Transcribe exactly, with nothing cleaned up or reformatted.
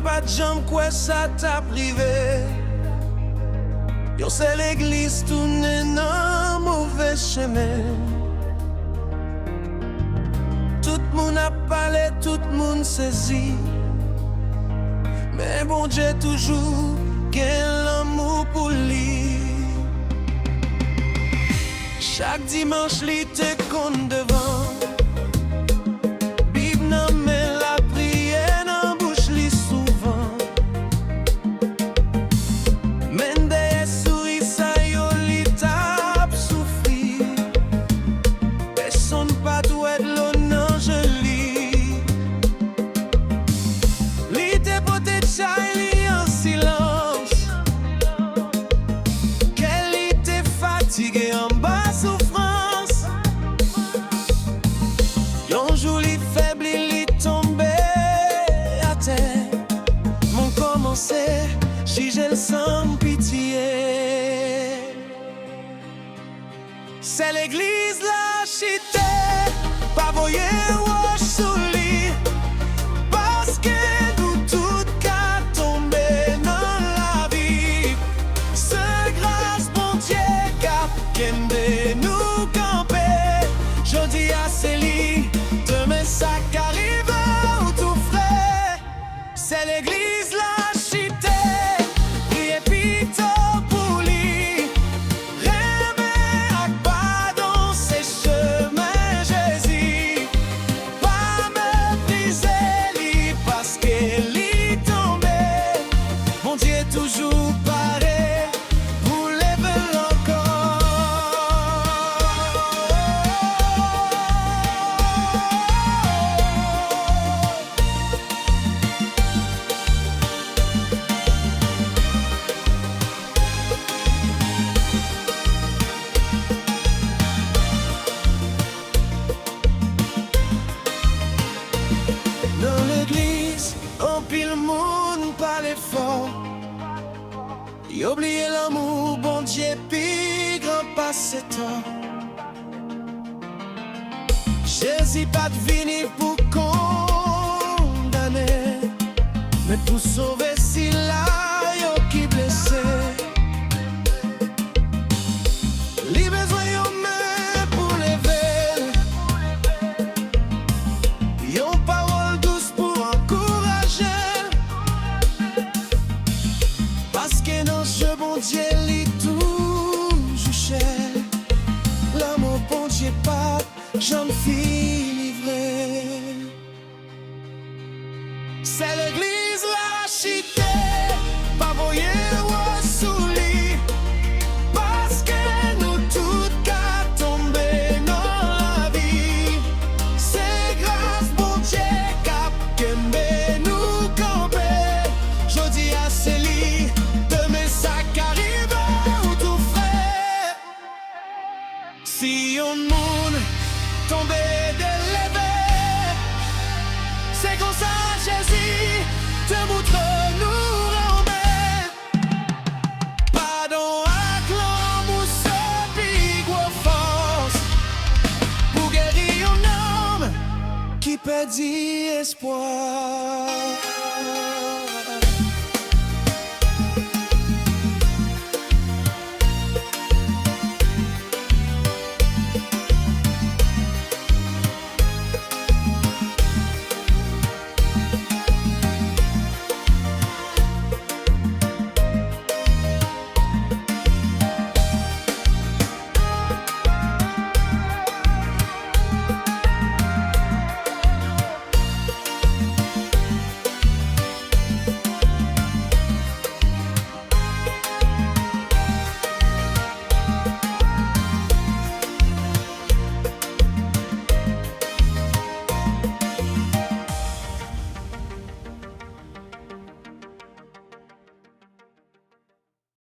Pa t janm kwè sa t ap rive. Yon sèl legliz tounen nan move chemen. Tout moun ap pale, tout moun sezi. Men Bondye toujou gen lanmou pou li. Chak dimanch li te konn devan. Bib nan men l, lapriyè nan bouch li souvan. Men dèyè souri sa yo li t ap soufri. Pèsonn pa t wè dlo nan je li. Li te pote chay li an silans. Kè li te fatige anba soufrans. Yon jou li febli, li tonbe atè. Moun kòmanse jije l san pitye. Sèl legliz la chite, pa voye wòch sou li, paske nou tout ka tonbe nan lavi. Se gras Bondye k ap kenbe nou kanpe. Jodi a se li, demen sa ka rive ou tou frè. Se legliz la chite, priye pito pou li. Renmen ak padon se chemen Jezi. Pa meprize li paske li tonbe. Bondye toujou pare pou leve l ankò. Nan legliz, anpil moun pale fò. Yo bliye lanmou Bondye pi gran pase tan. Jezi pa t vini pou kondane, men pou sove sila yo ki blese. Li bezwen yon men pou leve l, yon pawòl dous pou ankouraje l. Paske nan je Bondye li toujou chè. Lanmou Bondye p ap janm fini vre. Se legliz la chite, pa voye wòch sou li, paske nou tout ka tonbe nan lavi. Se gras Bondye k ap kenbe nou kanpe. Jodi a se li, demen sa ka rive ou tou frè. Si yon moun tonbe de leve, se konsa Jezi te moutre nou renmen. Padon ak lanmou se pi gwo fòs pou geri yon nanm ki pèdi espwa.